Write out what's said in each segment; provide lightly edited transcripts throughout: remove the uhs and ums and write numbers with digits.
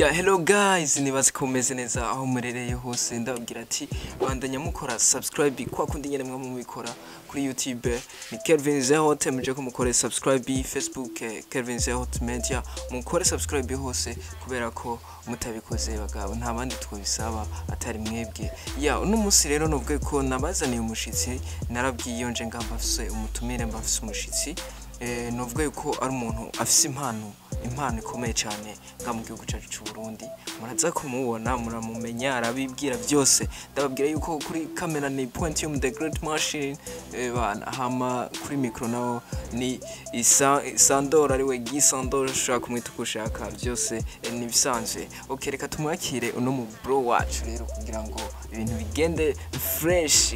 Yeah, hello guys, nibaze ko mumeze neza aho murereye hose. Ndababwira ati bandanya mukora subscribe kwa kundi nyene mwe mubikora kuri YouTube ni Kelvin Zehote, muje ko mukore subscribe, Facebook Kelvin Zehote Media, mukore subscribe hose kubera ko mutabikoze bagabo nta bandi twabisaba atari mwebwe. Yeah, uno munsi rero novuge ko nabazaniye umushitsi, narabwiye iyo nje ngamba mfise umutumire, mba mfise umushitsi. Novuga yuko ari umuntu afise impano ikomeye cyane nga mu gihugu cyacu cy'u Burundi. Muraza kumubona, muramumenya, arabibwira byose. Ndababwira yuko kuri kamera ni Pointium the Great Machine, bana hama kuri micro naho ni Isa Sandor, ariwe Guy Sandor, ushaka kumwita uko ushaka byose, ni bisanzwe. Okay, reka tumwakire uno mu bro wacu rero kugira ngo ibintu bigende fresh.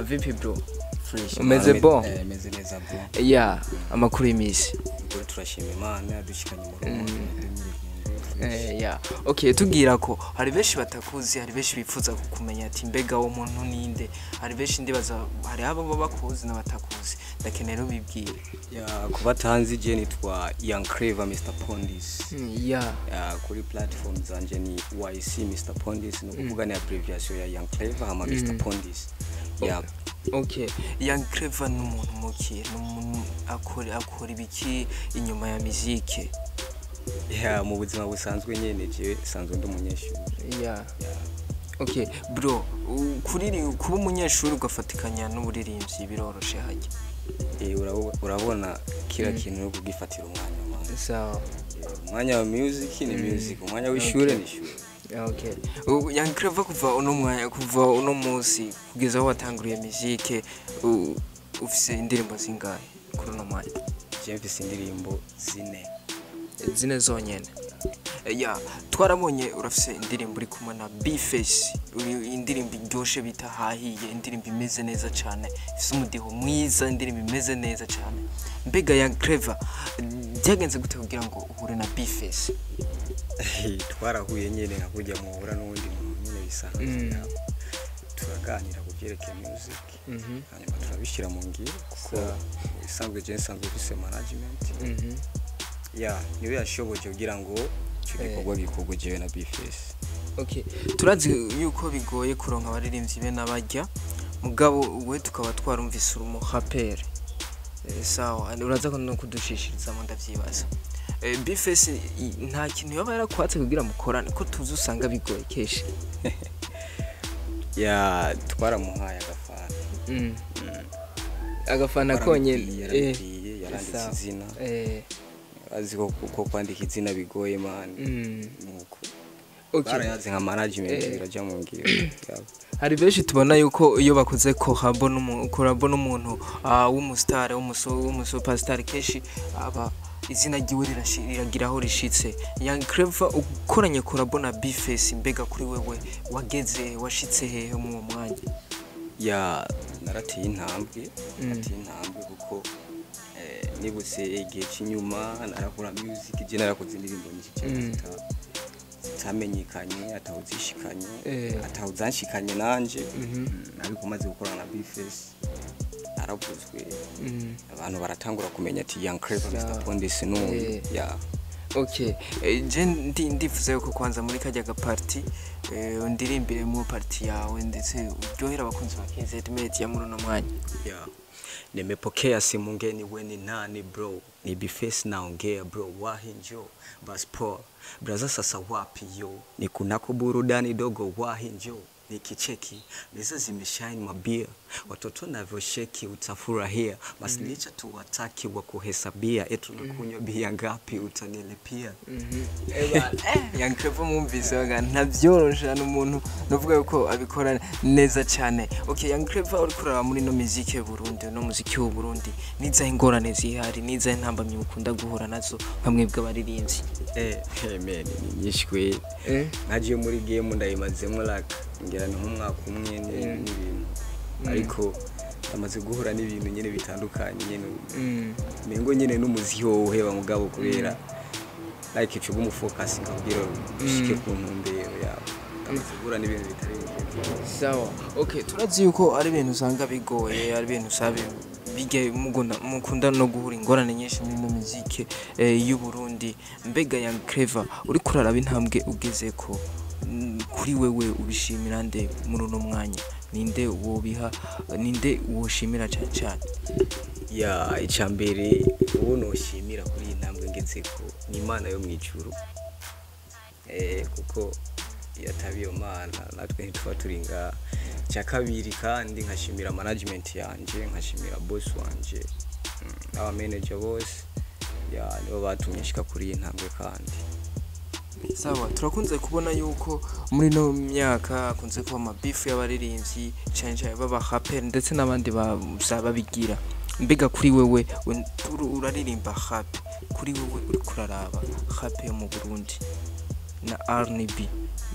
Vipi bro? Fresh. Umeze bon? Eh, meze neza bro. Yeah, amakuru y'imisi? Ubwo turashima Imana yadushikanye mu rugo. Yeah. Okay, tubwira ko hari benshi batakuzi, hari benshi bifuza kukumenya ati mbega uwo muntu ninde? Hari benshi ndibaza, hari abo baba bakuzi n'abatakuzi. Ndakenera ubibwire. Yeah, kubatanzi je nitwa Young Clever Mr Pondis. Yeah, kuri platform zanje ni YC Mr Pondis, ni ukuvuga ni abbreviation ya Young Clever hama Mr Pondis. Yeah. Okay. Young Clever ni umuntu muki? Ni umuntu akora ibiki inyuma ya muziki? Yeah, mu buzima busanzwe nyene je sanzwe ndi umunyeshuri. Yeah. Okay, bro, kuriri kuba umunyeshuri ugafatikanya n'uburirimbyi biroroshe hajya? Eh, urabona kila kintu no kugifatira umwanya man. Sawa. Umwanya wa music ni music, umwanya w'ishure ni ishure. Okay. Young Clever, kuva uno mwanya, kuva uno munsi kugeza aho watanguriye muzike, ufise indirimbo zingahe kuri uno mwanya? Je mfise indirimbo zine. Zine zonyene? Yeah, twarabonye urafise indirimbo uri kumwe na B-Face, indirimbo iryoshe bita Hahiye, indirimbo imeze neza cyane, ifise umudiho mwiza, indirimbo imeze neza cyane. Mbega Young Clever, byagenze gute kugira ngo uhure na B-Face? Twarahuye nyene nka kurya muhura n'uwundi muntu nyene bisanzwe. Turaganira ku byerekeye music, hanyuma turabishyira mu ngiro kuko isanzwe je nsanzwe mfise management. Yeah, niwe yashoboje kugira ngo ico gikorwa gikorwe jewe na B-Face. Okay. Turazi yuko bigoye kuronka abaririmbyi be n'abajya, mugabo we tukaba twarumvise uri umuraperi. Sawa, uraza no kudushishirizamo ndavyibaza. B-Face nta kintu yaba yarakwatse kugira mukorane, ko tuzi usanga bigoye kenshi? Yeah, twaramuhaye agafana. Agafana konyene? Yarabikwiye, yaranditse izina. Azi ko kwandika izina bigoye man. Nuko barayazi nka management, biraja mu ngiro. Yeah. Hari benshi tubona yuko iyo bakoze collabo n'umuntu w'umustar, w'umusuperstar, kenshi aba izina ryiwe riragira aho rishitse. Young Clever ukoranye collabo na B-Face, mbega kuri wewe wageze washitse hehe mu uwo mwanya? Yeah, narateye intambwe, nateye intambwe kuko nibutse igihe cy'inyuma narakora music, je narakoze indirimbo nyinshi cyane zitamenyekanye, atawuzishikanye, atawuzanshikanye nanje. Ariko maze gukorana na B-Face naravuzwe, abantu baratangura kumenya ati Young Clever Mr Pondis n'uyu. Yeah. Okay, je ndifuza yuko kwanza muri kajya gaparti undirimbire mu parti yawe ndetse uryohera abakunzi ba KZ Media muri uno mwanya. Yeah. Nimepokea simu ngeni, we ni nani bro? Ni B-Face naongea bro, wahi njo basi poa braza, sasa wapi yo? Ni kunako burudani dogo, wahi njo nikicheki meza zimeshine, mabia watoto navyosheki, utafurahia masilicha tuwataki wa kuhesabia, etu nakunywa bia ngapi utanilipia? Young Clever mwumvise waga ntavyorosha, n'umuntu nuvuga yuko abikora neza cyane. Okay, Young Clever, uri kuraba muri no muziki y'u Burundi, no muziki w'u Burundi, nizahe ingorane zihari, nizahe ntambamyi mukunda guhura nazo nka mwebwe abaririmbyi? Man, ni nyinshi kweli. Nagiye muri game ndayimazemo like ngira ni nk'umwaka umwe n'ibintu, ariko amaze guhura n'ibintu nyine bitandukanye nyine, mengo nyine n'umuziki wowe uheba, mugabo kubera like ico gumufocus nkabwira ushike ku ntumbero yawe, amaze guhura n'ibintu bitari bike. Sawa, okay, turazi yuko ari ibintu usanga bigoye, ari ibintu usanga Bijya mukunda no guhura ingorane nyinshi muri ino muzike y'u Burundi. Mbega Young Clever, uriko uraraba intambwe ugezeko, kuri wewe ubishimira nde muri uno mwanya? Ninde wobiha, ninde woshimira cyane cyane? Ya, icambere uwo noshimira kuri iyi ntambwe ngezeko ni Imana yo mw'ijuru, kuko iyo ataba iyo Mana natwe ntituba turi ngaha. Icya kabiri kandi nkashimira management yanje, nkashimira boss wanje, n'aba manager bose, ya, nibo batumye nshika kuri iyi ntambwe kandi. Sawa, turakunze kubona yuko muri ino myaka hakunze kuba amabifu y'abaririmbyi, cyane cyane b'abaraperi ndetse n'abandi babigira. Mbega kuri wewe, uraririmba rap, kuri wewe uriko uraraba rap yo mu Burundi na R&B,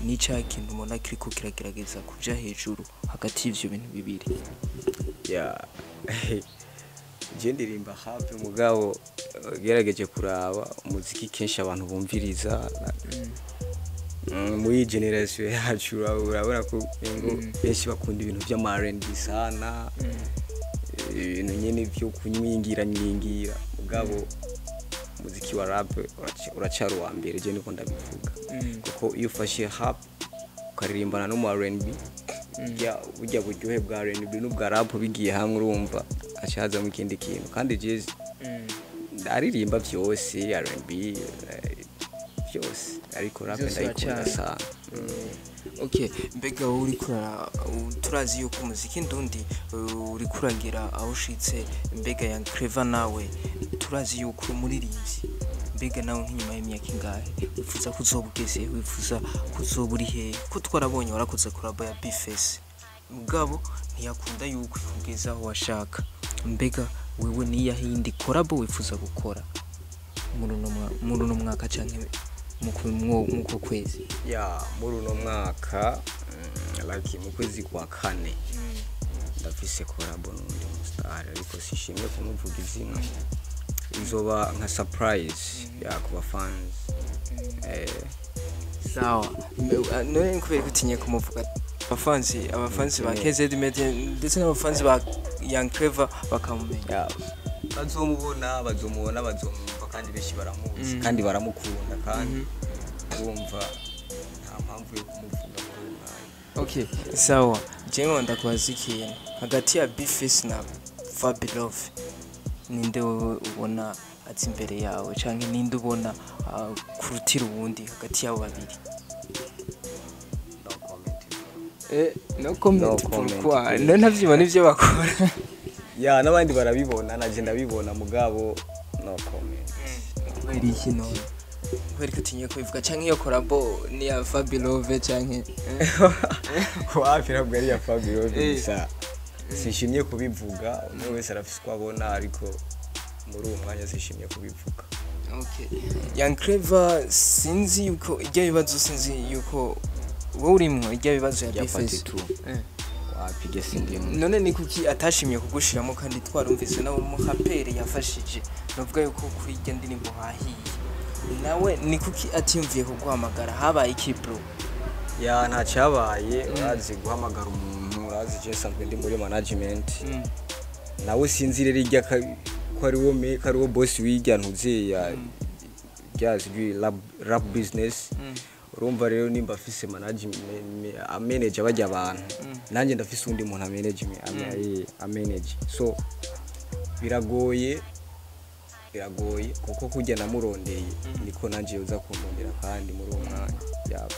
ni cya kintu ubona kiriko kiragerageza kuja hejuru hagati y'ivyo bintu bibiri? Ya, je ndirimba rap, mugabo gerageje kuraba umuziki kenshi abantu bumviriza muri generation yacu, urabona ko ngo benshi bakunda ibintu by'ama R&B sana, ibintu nyene vyo kunyingira nyingira, mugabo umuziki wa rap uracari uwa mbere, je niko ndabivuga, kuko iyo ufashe rap ukaririmbana no mu R&B, burya buryohe bwa R&B n'ubwa rap bigiye hamwe, urumva haca hazamo ikindi kintu. Kandi je ndaririmba vyose, R&B, byose, ariko rap Vyose ndayikunda uracari. sana. Okay, mbega wowe uriko turazi yuko umuziki ndundi uriko uragira aho ushitse. Mbega Young Clever, nawe turazi yuko uri umuririmbyi. Mbega nawe nk'inyuma y'imyaka ingahe wifuza ko uzoba ugeze, wifuza ko uzoba uri hehe? Ko twarabonye warakoze collabo ya Bface, mugabo ntiyakunda yuko ikugeza aho washaka. Mbega wewe niyahe yindi collabo wifuza gukora muri uno mwaka canke muko kwezi? Ya, muri uno mwaka, like mu kwezi kwa kane, ndafise collabo n'undi mustar, ariko sishimye kumuvuga izina, izoba nka surprise ya ku fans. Sawa. None kubera ko utinye kumuvuga, abafansi ba KZ Media ndetse n'abafansi ba Young Clever bakamumenya? Ya, bazomubona, bazomubona, bazomwumva, kandi benshi baramuzi kandi baramukunda, kandi urumva nta mpamvu yo kumuvuga muri uyu mwanya. Okay, sawa. Jewe ndakubaza ikintu: hagati ya Bface na Fabilove, ninde wowe ubona aza imbere yawe, canke ninde ubona kurutira uwundi hagati y'abo babiri? No comment. No comment? No comment. Pourquoi? No, ntavyibona ivyo bakora? Ya, n'abandi barabibona, naje ndabibona, mugabo no comment. Kubera iki none? Kubera ko utinye kubivuga, canke iyo collabo ni ya Fabilove canke? Wapi, ntabwo ari iya Fabio gusa sinshimye kubivuga. Umwe wese arafise uko abona, ariko muri uwo mwanya sinshimye kubivuga. Okay. Young Clever, sinzi yuko ijya bibazo, sinzi yuko wowe urimwo ijya bibazo ya Ya Bface. part two. Wapi, ge sindimwo. None ni kuki atashimye kugushiramo, kandi twarumvise nawe umuraperi yafashije, navuga yuko kuri irya ndirimbo hahiye, nawe ni kuki atiyumviye kuguhamagara? Habaye iki, bro? Ya, nta cyabaye. Urazi guhamagara umuntu, urazi je nsanzwe ndi muri management, nawe sinzi rero irya ko ari wo ko ari wo boss w'irya ntuze ya rya sijui rap business. Urumva rero nimba afise management amenage bajya abantu, nanjye ndafise undi muntu amenage, so biragoye, biragoye, kuko kujya namurondeye niko nanjye yoza kundondera, kandi muri uwo mwanya yaba.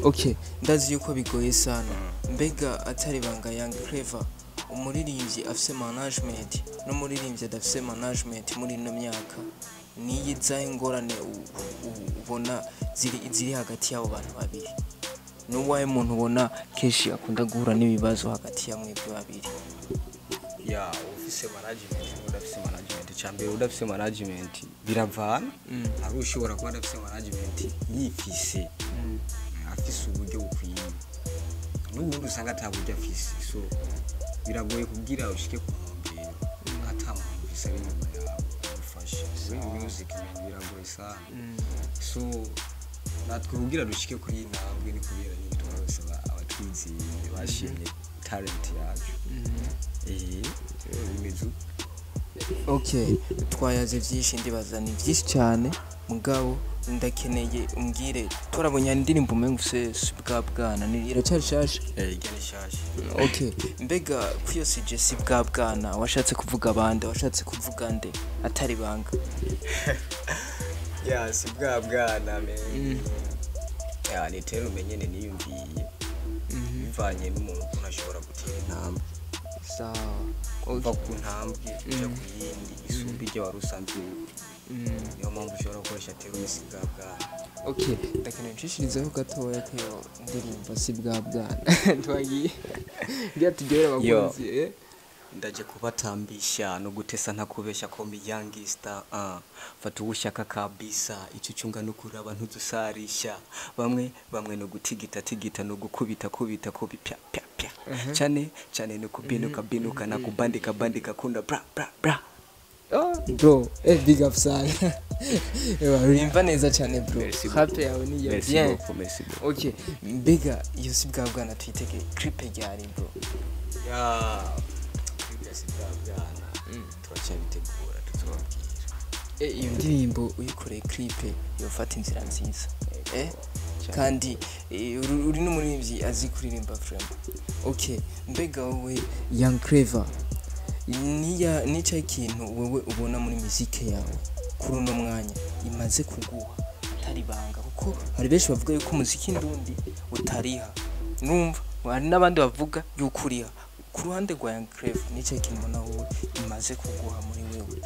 Okay, ndazi yuko bigoye sana. Mbega atari banga, Young Clever, umuririmbyi afise management n'umuririmbyi adafise management muri ino myaka, niyi zahe ingorane ubona ziri hagati y'abo bantu babiri? N'uwahe muntu ubona kenshi akunda guhura n'ibibazo hagati ya mwebwe babiri? Ya, ufise management n'udafise management, cyambere udafise management biravana. Hari ushobora kuba adafise management yifise, afise uburyo bukwiye, n'ubundi usanga ata buryo afise, so biragoye kubwira ushike ku ntumbero ata muntu ufise ari inyuma yawe agufasha. Muri music man biragoye sana, so natwe kugira dushike kuri iyi ntambwe ni kubera nyine twarose abatwizeye, bashimye talent yacu. Bimeze uko. Okay, twayaze byinshi, ndibaza ni byinshi cyane, mugabo ndakeneye umbwire, turabonye indirimbo umenga ufise si bwa bwana, ni iracyari shasha? Eh, ijya ni shasha. Okay, mbega kwiyo sije si bwa bwana washatse kuvuga bande, washatse kuvuga nde atari banga? Ya, si bwa bwana me. Ya, ni terme nyene niyumviye bivanye n'umuntu ukuntu ashobora gutera intambwe, Sawa. kuva ku ntambwe uja ku yindi isumba ijya wari usanzwe uri. Niyo mpamvu ushobora gukoresha terme si bwa bwana. Okay, ndakeneye nshishirizeho gatoya k'iyo ndirimbo si bwa bwana twagiye ngira tugere abakunzi, eh. Ndaje kubatambisha no gutesa ntakubesha ko mi youngster, fata uwushaka kabisa, icyo ucunga no kuraba ntudusarisha, bamwe bamwe no gutigita tigita no gukubita kubita kubi pya pya pya cyane cyane no kubinuka binuka na kubandika bandika kunda bra bra bra. Oh, bro, eh, big up sana. Ewa, urimva neza cyane bro. Merci. Happy yawe ni ya Merci bien. beaucoup, merci beaucoup. Okay, mbega iyo si bwa bwana twitege clip ryari bro? Ya, kwiga si bwa bwana turacyabitegura, tuzobabwira. Eh, iyo ndirimbo uyikoreye clip yofata inzira nziza. Eh? Kandi uri n'umuririmbyi azi kuririmba vraiment. Okay, mbega wowe Young Clever, niya nica ikintu wewe ubona muri muzike yawe kuri uno mwanya imaze kuguha atari banga, kuko hari benshi bavuga yuko umuziki ndundi utariha, numva hari n'abandi bavuga yuko uriha. Ku ruhande rwa Young Clever, nica ikintu ubona wowe imaze kuguha muri wewe?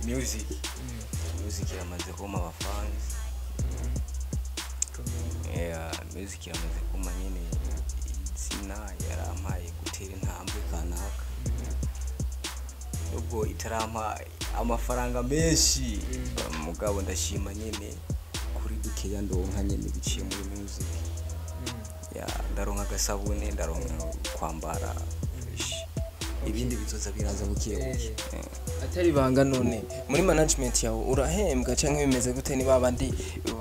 Music iramaze kuma abafans. Yeah, music iramaze kuma nyine izina, yarampaye gutera intambwe kanaka, nubwo itarampa amafaranga menshi, mugabo ndashima nyine kuri dukeya ndonka nyine biciye muri music. Yeah, ndaronka agasabune, ndaronka kwambara fresh, ibindi bizoza biraza buke buke. Eh. Atari ibanga, none muri management yawe urahembwa cyangwa bimeze gute? Niba abandi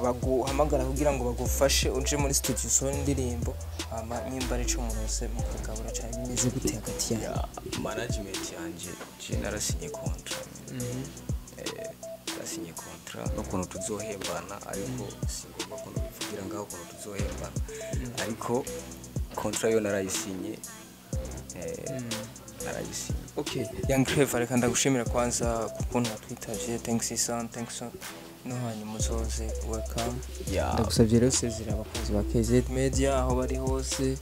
baguhamagara kugira ngo bagufashe uje muri studio usohore indirimbo, hama nimba ari cyo murose mukagabura, cyangwa bimeze gute hagati yanyu? Ya, management yanje, je narasinye contrat. Eh, narasinye contrat n'ukuntu tuzohembana, ariko singomba ko bivugira ngaho ukuntu tuzohembana, ariko contrat yo narayisinye, narayisinye. Okay, Young Clever, reka ndagushimira kwanza kukuntu watwitavye. Thanks son, thanks son. No hanyuma uzoze, welcome. Ya. Ndagusabye rero usezera abakunzi ba KZ Media aho bari hose.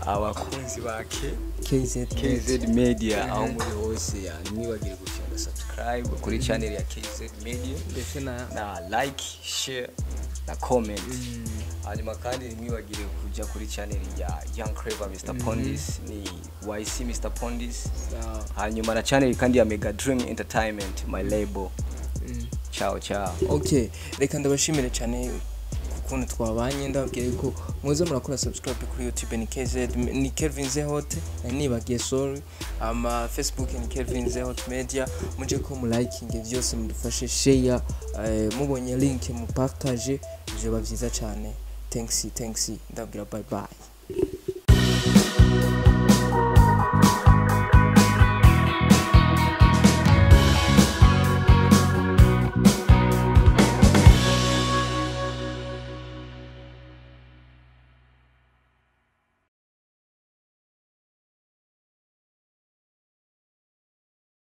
Abakunzi ba K KZ Media. KZ Media aho muri hose, ya, ntimwibagire gushyira subscribe kuri channel ya KZ Media ndetse na na like, share na comment. Hanyuma kandi ntimwibagire kujya kuri channel ya Young Clever Mr Pondis, ni YC Mr Pondis. Sawa. Hanyuma na channel kandi ya Mega Dream Entertainment, my label. Ciao ciao. Okay, reka ndabashimire cyane ukuntu twabanye, ndababwira ko muze murakora subscribe kuri YouTube ni KZ, ni Kelvin Zehote, nibagiye, sorry. Ama Facebook ni Kelvin Zehote Media, muje ko mu liking byose, mudufashe share, mubonye link mu partage, byoba byiza cyane. Thanks, thanks, ndabwira bye bye.